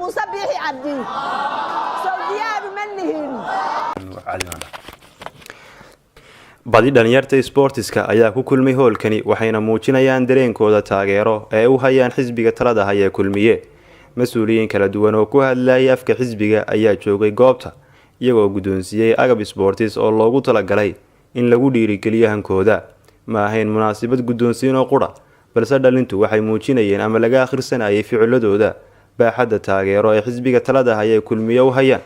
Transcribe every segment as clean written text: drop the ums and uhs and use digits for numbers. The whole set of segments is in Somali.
Muuse Biixi Cabdi? Sow diyaaru ma nihin? Badi dhalinyarta isboortiska ayaa ku kulmay hoolkani, waxayna muujinayaan dareenkooda taageero ee u hayaan xisbiga talada haya Kulmiye. Mas-uuliyiin kala duwan oo ku hadlayay afka xisbiga ayaa joogay goobta, iyagoo guddoonsiiyey agab isboortis oo loogu talagalay in lagu dhiirigeliyo hankooda. Ma ahayn munaasabad guddoonsiin oo qura, balse dhalintu waxay muujinayeen ama laga akhrisanayay ficiladooda baaxadda taageero ee xisbiga talada haya Kulmiye u hayaan,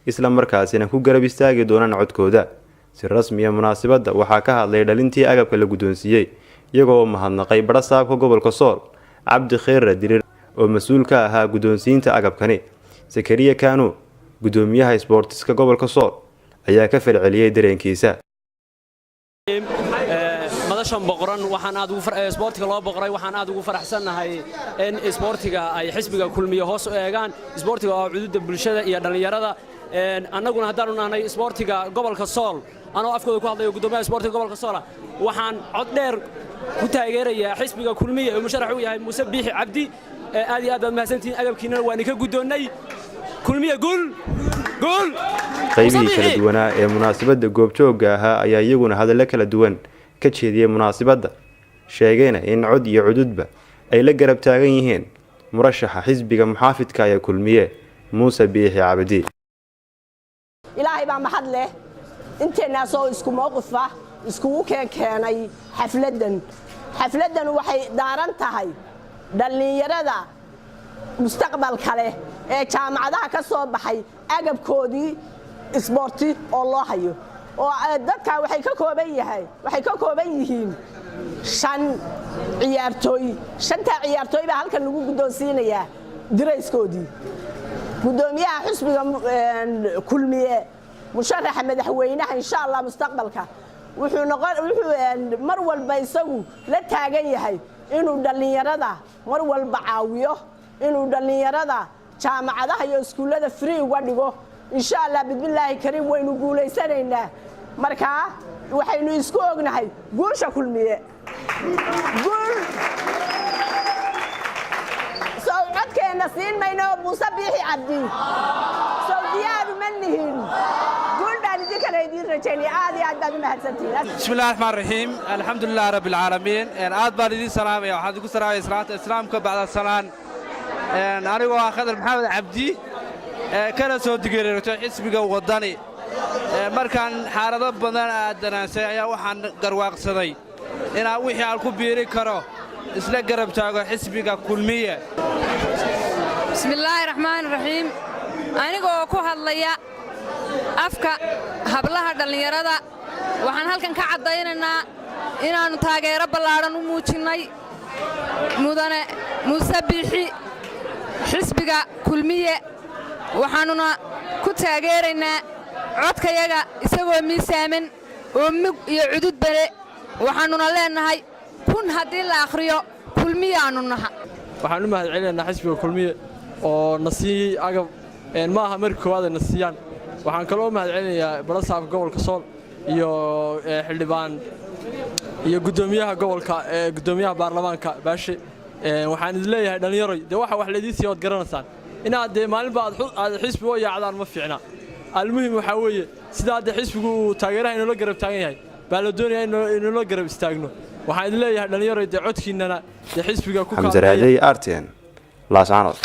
isla markaasina ku garab istaagi doonaan codkooda. Si rasmiya munaasabadda waxaa ka hadlay dhalintii agabka la guddoonsiiyey, iyagoo mahadnaqay badhasaabka gobolka Sool, Cabdi Kheyre Diriir, oo mas-uul ka ahaa guddoonsiinta agabkani. Sakariya Kanu, guddoomiyaha isboortiska gobolka Sool, ayaa ka falceliyey dareenkiisa. Madashan boqoran waxaan aad ugu isboortiga loo boqoray, waxaan aad ugu faraxsannahay in isboortiga ay xisbiga Kulmiye hoos u eegaan, isboortiga oo cududa bulshada iyo dhallinyarada. Annaguna haddaanu nahnay isboortiga gobolka Sool, anoo afkooda ku hadlayo, guddoomiyaha isboortiga gobolka Soola, waxaan cod dheer ku taageerayaa xisbiga Kulmiye oo musharax u yahay Muuse Biixi Cabdi. Aad iyo aad baad mahadsantihiin, agabkiinana waan idinka guddoonnay. Kulmiye guul, guul! Qaybihii kala duwanaa ee munaasabadda goobjoogga ahaa ayaa iyaguna hadallo kala duwan ka jeediyey munaasabadda, sheegayna in cod iyo cududba ay la garab taagan yihiin murashaxa xisbiga muxaafidka ee Kulmiye, Muuse Biixi Cabdi. Ilaahay baa mahad leh inteennaasoo isku mowqifa iskugu keenkeenay xafladdan. Xafladdan waxay daaran tahay dhallinyarada mustaqbalka leh ee jaamacadaha ka soo baxay agabkoodii isboorti oo loo hayo, oo dadka waxay ka kooban yahay, waxay ka kooban yihiin shan ciyaartooy. Shantaa ciyaartooy baa halkan lagu guddoonsiinayaa dirayskoodii. Guddoomiyaha xisbiga Kulmiye, musharaxa madaxweynaha insha Allah mustaqbalka, wuxuu noqon, wuxuu mar walba isagu la taagan yahay inuu dhallinyarada mar walba caawiyo, inuu dhallinyarada jaamacadaha iyo iskuullada free uga dhigo. Insha Allah, bismillaahi kariim, waynu guulaysanaynaa. Markaa waxaynu isku ognahay guusha Kulmiye, guul. Sow codkeenna siin mayno Muuse Biixi Cabdi? Sow diyaaru ma nihin? Guul baan idinkana idiin rajaynaya. Aad iyo aad baad u mahadsantihiin. بسم الله الرحمن الرحيم، الحمد لله رب العالمين. Aad baan idiin salaamaya, waxaan idinku salaamaya salaanta islaamka. Bacda salaan, anigoo ah Khadar Maxamed Cabdi, kana soo digeertay xisbiga Waddani, markaan xaalado badan aad daraansay ayaa waxaan garwaaqsaday inaan wixii aan ku biiri karo isla garab taago xisbiga Kulmiye. Bismillaahi raxmaani raxiim. Anigoo ku hadlaya afka hablaha dhallinyarada, waxaan halkan ka caddaynaynaa inaannu taageero ballaadhan u muujinnay mudane Muuse Biixi, xisbiga Kulmiye. Waxaannuna ku taageeraynaa codkayaga isagoo miisaaman oo mug iyo cududbale. Waxaannuna leennahay, 1000 haddii la akhriyo, Kulmiyaannu naha. Waxaan u mahad celinaynaa xisbiga Kulmiye oo na siiyey agab. Ma aha markii koowaad ay na siiyaan. Waxaan kaloo u mahad celinayaa barasaabka gobolka Sool iyo xildhibaan iyo guddoomiyaha gobolka, guddoomiyaha baarlamaanka Baashe. Waxaan idin leeyahay, dhallinyaroy, dee waxa wax laydiin siiya waad garanaysaan. Inaad dee maalinba aad xisbi u yaacdaan ma fiicna. Almuhim waxaa weeye, sidaa dee xisbigu uu taageeraha inoola garab taagan yahay baa la doonayaa inoola garab istaagno. Waxaan idin leeyahay, dhallinyaroy, dee codkiinnana dee xisbiga ku Xamse Raadey, RTN, Laascaanood.